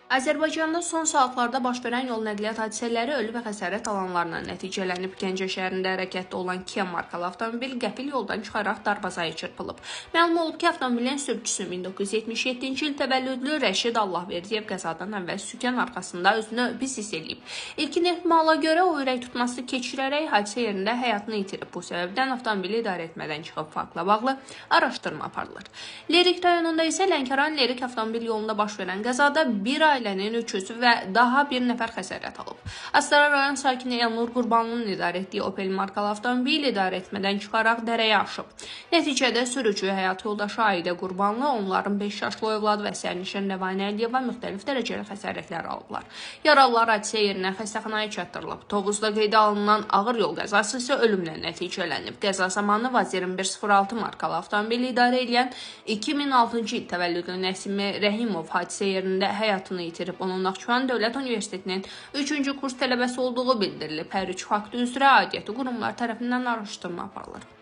Azərbaycanda son saatlarda baş verən yol nəqliyyat hadisələri ölü və xəsarət alanlarla nəticələnib. Gəncə şəhərində hərəkətdə olan Kia markalı avtomobil qəfil yoldan çıxaraq darbazaya çırpılıb. Məlum olub ki, avtomobilin sürücüsü 1977-ci il təvəllüdlü Rəşid Allahverdiyev qəzadan əvvəl sükan arxasında özünü pis hiss eləyib. İlkin ehtimala görə o ürək tutması keçirərək hadisə yerində həyatını itirib. Bu səbəbdən avtomobili idarə etmədən çıxıb. Faktla bağlı araşdırma aparılır. Lerik rayonunda isə Lənkəran-Lerik avtomobil yolunda baş verən qəzada bir ailənin üçüsü və daha bir nəfər xəsarət alıb. Astara rayon sakini Elnur Qurbanlının idarə etdiyi Opel markalı avtomobil idarə etmədən çıxaraq dərəyə aşıb. Nəticədə sürücü, həyat yoldaşı Aidə Qurbanlı, onların 5 yaşlı övladı və sərnişin Rəvanə Əliyeva müxtəlif dərəcəli xəsarətlər alıblar. Yaralılar hadisə yerinə xəstəxanaya çatdırılıb. Tovuzda qeydə alınan ağır yol qəzası isə ölümlə nəticələnib. Qəza zamanı Vaz 2106 markalı avtomobili idarə edən 2006-cı il təvəllüdlü Nəsimi Rəhimov hadisə yerində həyatını itirib. Onun Naxçıvan Dövlət Universitetinin 3-cü kurs tələbəsi olduğu bildirilib. Hər üç fakt üzrə aidiyyəti qurumlar tərəfindən araşdırma aparılır.